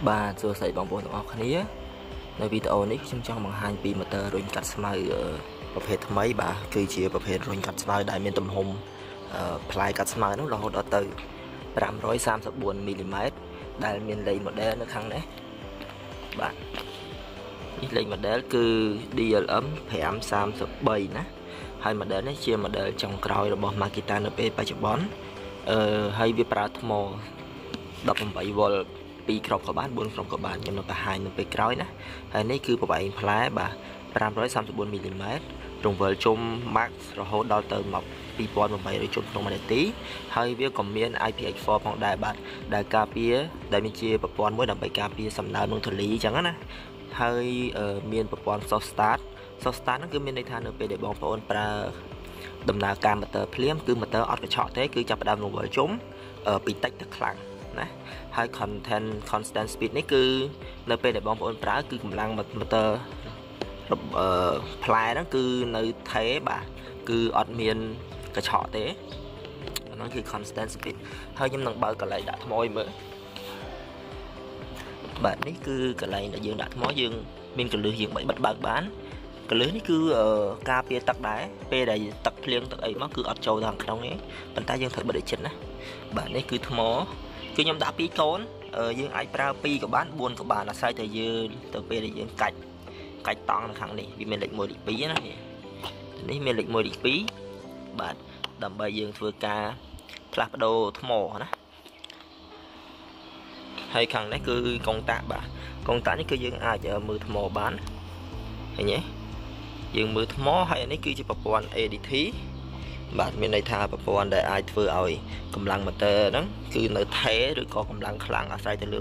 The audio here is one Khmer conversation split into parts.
បាទសួស្តីបងប្អូនទាំងអស់គ្នានៅវីដេអូនេះខ្ញុំចង់បង្ហាញពីម៉ូទ័ររុញកាត់ស្មៅប្រភេទថ្មីបាទគឺជាប្រភេទរុញកាត់ស្មៅដែលមានទំហំផ្លែកាត់ស្មៅនោះរហូតដល់ទៅ534មីលីម៉ែត្រដែលមានលេខ model នៅខាងនេះបាទនេះលេខ model គឺ DLM 533ណាហើយ model នេះជា model ចុងក្រោយរបស់ Makita នៅពេលបច្ចុប្បន្នហើយវាប្រើថ្ម18 V 2គ្រាប់ក៏បាន4គ្រាប់ក៏បានខ្ញុំនឹងបង្ហាញនៅពេលក្រោយណាហើយនេះគឺប្រវែងផ្លែបាទ534មីលីម៉ែត្ររង្វិលជុំ max រហូតដល់ទៅ2800ជុំក្នុងមួយនាទីហើយវាក៏មាន IPX4 ផងដែរបាទដែលការពារដែលមានជាប្រព័ន្ធមួយដើម្បីការពារសំណើមនិងធូលីអញ្ចឹងណាហើយមានប្រព័ន្ធ soft start soft start ហ្នឹងគឺមានន័យថានៅពេលដែលបងប្អូនប្រើដំណើរការម៉ូទ័រភ្លាមគឺម៉ូទ័រអត់កញ្ឆក់ទេគឺចាប់ផ្ដើមរង្វិលជុំពីតិចទៅខ្លាំងណាហើយ content constant speed នេះគឺនៅពេលដែលបងប្អូនប្រើគឺកម្លាំងម៉ូទ័រផ្លែហ្នឹងគឺនៅថេបាទគឺអត់មានកញ្ឆក់ទេអាហ្នឹងគឺ constant speed ហើយខ្ញុំនឹងបើកកន្លែងដាក់ថ្មឲ្យមើលបាទនេះគឺកន្លែងដែលយើងដាក់ថ្មយើងមានកលឹះយើងបិទបើកបានកលឹះនេះគឺការពារទឹកដែរពេលដែលទឹកភ្លៀងទឹកអីមកគឺអត់ចូលទៅខាងក្នុងទេប៉ុន្តែយើងត្រូវបិទឲ្យជិតណាបាទនេះគឺថ្មគឺខ្ញុំដាក់2កូនយើងអាចប្រើ2ក៏បាន4ក៏បានអាស្រ័យតែយើងទៅពេលដែលយើងកាច់តង់នៅខាងនេះវាមានលេខ1លេខ2ណានេះមានលេខ1លេខ2បាទដើម្បីយើងធ្វើការផ្លាស់ប្ដូរថ្មណាហើយខាងនេះគឺកុងតាក់បាទកុងតាក់នេះគឺយើងអាចមើលថ្មបានឃើញទេយើងមើលថ្មហើយនេះគឺជាប្រព័ន្ធ ADT បាទមានន័យថាប្រព័ន្ធដែលអាចធ្វើឲ្យកម្លាំងម៉ូទ័រហ្នឹងគឺនៅថេឬក៏កម្លាំងខ្លាំងអាស្រ័យទៅលើ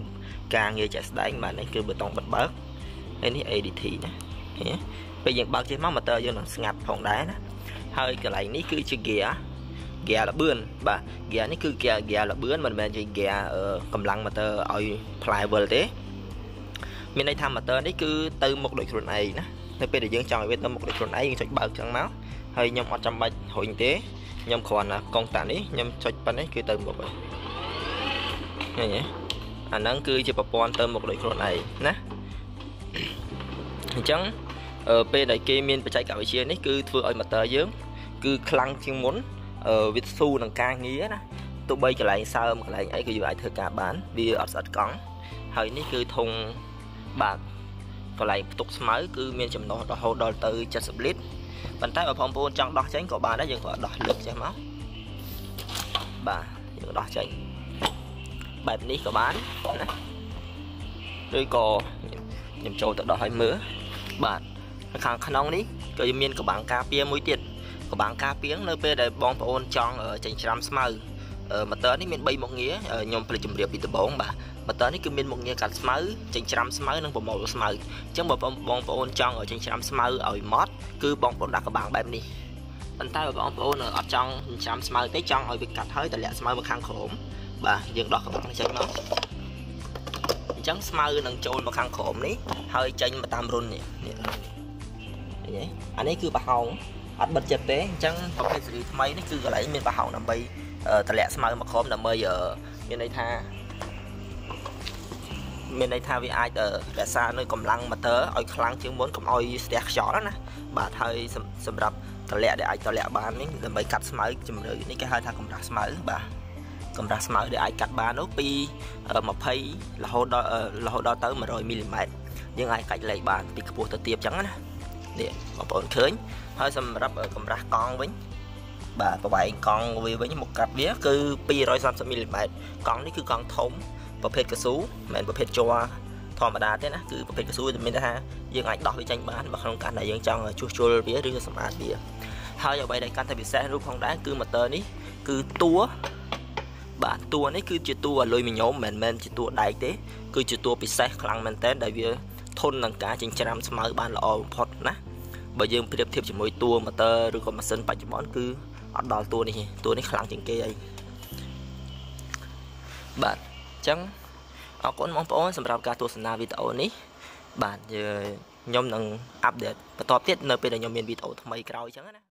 ការងារជាក់ស្ដែងបាទនេះគឺប៊ូតុងបិទបើកហើយនេះ ADT ណាពេលយើងបើកចេះមកម៉ូទ័រយើងនឹងស្ងាត់ផងដែរណាហើយកន្លែងនេះគឺជា gear ល្បឿនបាទ gear នេះគឺ gear ល្បឿនមិនមែនជា gear កម្លាំងម៉ូទ័រឲ្យផ្លែវិលទេមានន័យថាម៉ូទ័រនេះគឺទៅមុខដោយខ្លួនឯងណានៅពេលដែលយើងចង់ឲ្យវាទៅមុខដោយខ្លួនឯងយើងចុចបើកចឹងមកហើយខ្ញុំអត់ចាំបាច់រុញទេខ្ញុំគ្រាន់តែកុងតាក់នេះខ្ញុំចុចប៉ុណ្ណេះគឺទៅមុខហើយឃើញទេអាហ្នឹងគឺជាប្រព័ន្ធទៅមុខដោយខ្លួនឯងណាអញ្ចឹងពេលដែលគេមានបច្ចេកវិទ្យានេះគឺធ្វើឲ្យម៉ូទ័រយើងគឺខ្លាំងជាងមុនវាស៊ូនឹងការងារណាទោះបីកន្លែងសើមកន្លែងអីគឺយើងអាចធ្វើការបានវាអត់ស្អិតកង់ហើយនេះគឺធុងបាទកន្លែងផ្ទុកស្មៅគឺមានចំណុះរហូតដល់ទៅ70លីត្រប៉ុន្តែបើបងប្អូនចង់ដោះចេញក៏បានដែរយើងក៏ដោះលើកចេះមកបាទយើងដោះចេញបែបនេះក៏បានណាឬក៏ខ្ញុំចូលទៅដោះឲ្យមើលបាទខាងក្នុងនេះក៏មានកបាំងការពារមួយទៀតកបាំងការពារនៅពេលដែលបងប្អូនចង់ចេញច្រាំស្មៅម៉ូទ័រនេះមាន3មុខងារខ្ញុំភ្លេចជម្រាបពីដំបូងបាទម៉ូទ័រនេះគឺមានមុខងារកាត់ស្មៅចេញច្រាំស្មៅនិងប្រមូលស្មៅអញ្ចឹងបើបងប្អូនចង់ចេញច្រាំស្មៅឲ្យម៉ត់គឺបងប្អូនដាក់កបាំងបែបនេះប៉ុន្តែបើបងប្អូនអត់ចង់ច្រាំស្មៅទេចង់ឲ្យវាកាត់ហើយតម្លាក់ស្មៅមកខាងក្រោមបាទយើងដោះកបាំងនេះចេញមកអញ្ចឹងស្មៅនឹងចូលមកខាងក្រោមនេះហើយចេញមកតាមរុននេះនេះឃើញទេអានេះគឺប្រហោងអត់បិទចិត្តទេអញ្ចឹងប្រភេទស៊េរីថ្មីនេះគឺកន្លែងមានប្រហោងដើម្បីតម្លាក់ស្មៅមកក្រោមដើម្បីមានន័យថាវាអាចរក្សានៅកម្លាំងម៉ូទ័រឲ្យខ្លាំងជាងមុនកុំឲ្យស្ទះខ្យល់ណាបាទហើយសម្រាប់តម្លាក់ដែលអាចតម្លាក់បាននេះដើម្បីកាត់ស្មៅជំរឿនេះគេហៅថាកម្រាស់ស្មៅបាទកម្រាស់ស្មៅដែលអាចកាត់បាននោះពី20រហូតដល់ទៅ100មីលីម៉ែត្រយើងអាចកាច់លេខបានពីខ្ពស់ទៅទាបអញ្ចឹងណានេះបងប្អូនឃើញហើយសម្រាប់កម្រាស់កង់វិញបាទប្រវែងកង់វាវិញមកកាត់វាគឺ230មីលីម៉ែត្រកង់នេះគឺកង់ធំប្រភេទកស៊ូមិនមែនប្រភេទជ័រធម្មតាទេណាគឺប្រភេទកស៊ូមានថាយើងអាចដោះវាចេញបានបើក្នុងករណីយើងចង់ជួសជុលវាឬសម្អាតវាហើយអ្វីដែលកាន់តែពិសេសរូបផងដែរគឺម៉ូទ័រនេះគឺតួបាទតួនេះគឺជាតួអាលុយមីញ៉ូមមិនមែនជាតួដែកទេគឺជាតួពិសេសខ្លាំងមែនទែនដែលវាធន់នឹងការចិញ្ច្រាំស្មៅបានល្អបំផុតណាបើយើងប្រៀបធៀបជាមួយតួម៉ូទ័រឬក៏ម៉ាស៊ីនបច្ចុប្បន្នគឺអត់ដល់តួនេះទេតួនេះខ្លាំងជាងគេអីបាទអញ្ចឹងអរគុណបងប្អូនសម្រាប់ការទស្សនាវីដេអូនេះបាទខ្ញុំនឹងអាប់ដេតបន្តទៀតនៅពេលដែលខ្ញុំមានវីដេអូថ្មីក្រោយអញ្ចឹងណា